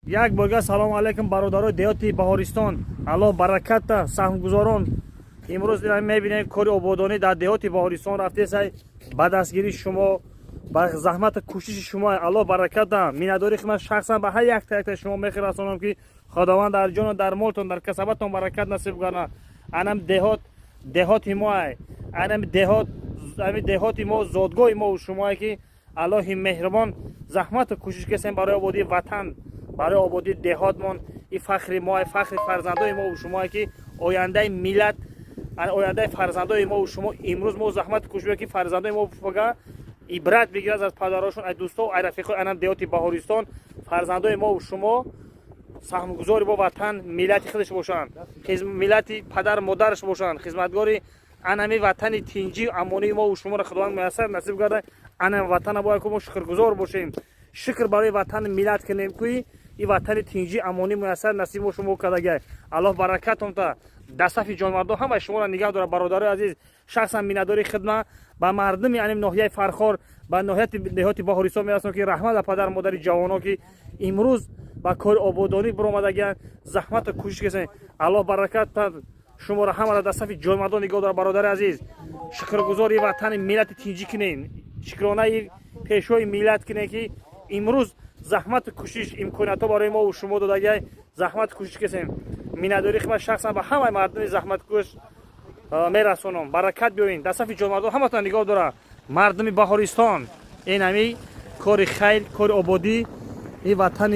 Як борга салому алайкум, бародарои деҳоти Баҳористон. Аллоҳ баракатта, саҳмгузорон. Имрӯз мебинем, кори ободонӣ дар деҳоти Баҳористон рафтесай ба дастгирии шумо, ба заҳмату кӯшиши шумо. Аллоҳ баракатта. Миннатдории хидмат шахсан ба ҳар якта якта шумо мехерасонам, ки Худованд дар ҷону дар молтон, дар касабатон баракат насиб гардонад. Анам деҳот деҳоти моай, анам деҳот, ами деҳоти мо, зодгоҳи мо шумое, ки Аллоҳи меҳрубон заҳмату кӯшиш кесем барои ободии ватан, барои ободии деҳотмон. И фахри мо, фахри фарзандои мо шумое, ки ояндаи миллат, ояндаи фарзандои мо шумо. Имрӯз мо заҳмат кӯшиш, ки фарзандои мо фага ибрат бигирад аз падарошон, аз дӯсто, ай рафиқои анам деҳоти Баҳористон. Фарзандои мо шумо саҳмгузори бо ватан, миллати худаш бошанд, миллати падар модараш бошанд, хизматгори анами ватани тинҷӣ амонии мо шуморо Худованд муяссар насиб гарда. Анам ватана бояд мо шукргузор бошем, шукр барои ватани миллат кунем, ки и ватани тинҷӣ амонӣ муяссар насиб мо шумо кардагай. Аллоҳ баракатонта, дар сафи ҷонмардон ҳамаи шуморо нигаҳ дорад. Бародарои азиз, шахсан миннатдории хидма ба мардуми аним ноҳияи Фархор, ба ноҳияти деҳоти Баҳористон мерасонам, ки раҳмат ба падар модари ҷавоно, ки имрӯз ба кори ободонӣ биромадагианд, заҳмату кӯшиш кесанд. Аллоҳ баракат шуморо ҳамаро дар сафи ҷонмардон нигоҳ дорад. Бародари азиз, шукргузори ватани миллати тинҷӣ кунем, шукронаи пешвои миллат кунем, ки имрӯз заҳмату кӯшиш имкониятҳо барои мо шумо додагиай. Заҳмату кӯшиш кесем. Миннатдории хидмат шахсан ба ҳамаи мардуми заҳматкӯш мерасонам. Баракат биёин, дар сафи ҷонмардон ҳаматон нигоҳ дорад. Мардуми Баҳористон, ин ҳами кори хайр, кори ободӣ, ин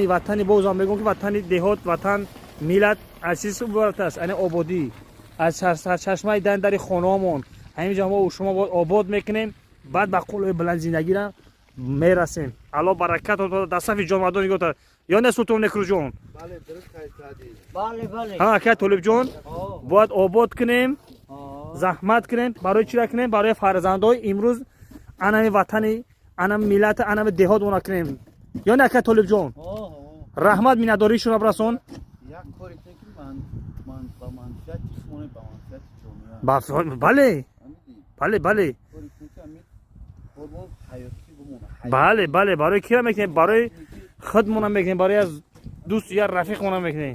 ватани, бозам мегӯм, ки ватани деҳот, ватан, миллат азиз иборат аст ани ободӣ аз сарчашмаи дан дари хонаҳомон. Ҳамин ҷо мо шумо бояд обод мекунем, баъд ба қуллаи баланд зиндагира мерасем. Алло баракат, дар сафи ҷонмардон нигоҳ дорад. Ё не, Султон Некрӯзҷон? Бале, дуруст қайд кардӣ. Бале, бале. Ҳа, ака Толибҷон, бояд обод кунем, заҳмат кунем. Барои чира кунем? Барои фарзандои имрӯз анами ватани, анами миллати, анами деҳот она кунем. Ё не, ака Толибҷон? Раҳмат, миннатдоришонро бирасон. Як коре кунем, ки ман ба манфиати шумо не, ба манфиати ҷомеа. Бале. Фаҳмидӣ? Бале. Коре кунем, ки ҳамин кормон ҳаётӣ бимонад. Бале, барои кира мекунем? Барои худмона мекунем, барои аз дӯст я рафиқмона мекунем.